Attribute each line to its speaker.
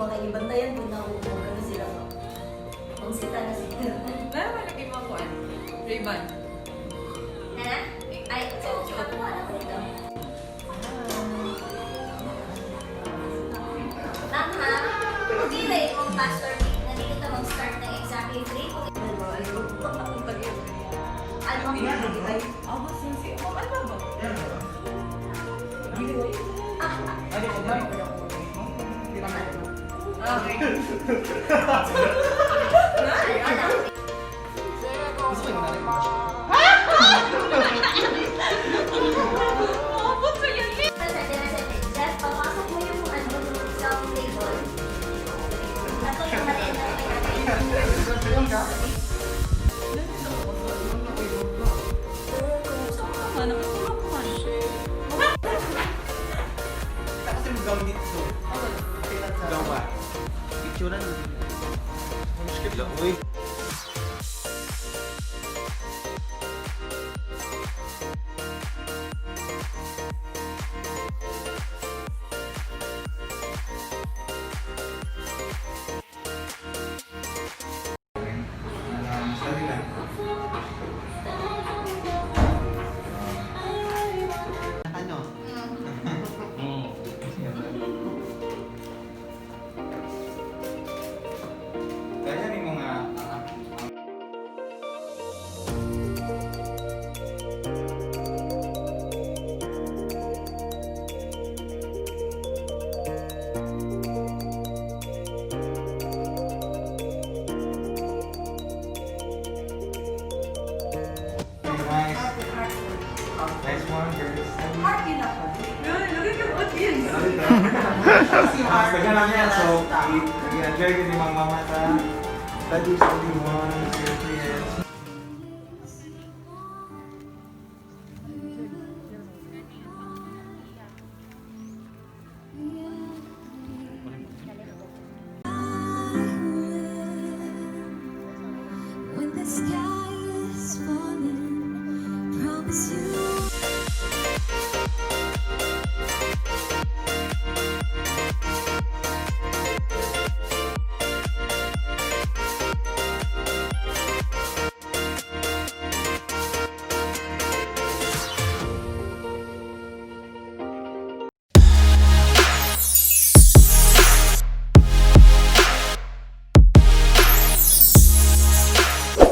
Speaker 1: Baka ibantayan po na ako kung ano sila ba. Pangsita na sila.
Speaker 2: Naman lagi mga kuan. Ray-Ban.
Speaker 1: Nana? Ay, oh, nakuha na ko dito. Ma'am ha, okay ba yung pastor na dito ta mag-start ng exactly 3? Kung
Speaker 2: Ang tag-iyo.
Speaker 1: ano
Speaker 2: Ay, ah, sinsi. Ma'am, ano ba? Ah, okay. Maabot sa yan.
Speaker 1: Jeff, papasok mo yung ano, yung isang label. Tapos yung maliit na may natin.
Speaker 2: Saan ka man? Nakatulog man.
Speaker 3: Tapos yung gawin dito. Gawa. Picturean. Uy.
Speaker 4: Study lang.
Speaker 3: Ano?
Speaker 4: Kaya ni mga Nice. Nice one, girls.
Speaker 2: Heart yun ako. Lagi kang audience.
Speaker 4: Mas taga lang yan. So, i-enjoy ko ni mga mama ta. Study, study, 1, 2, 3, yes.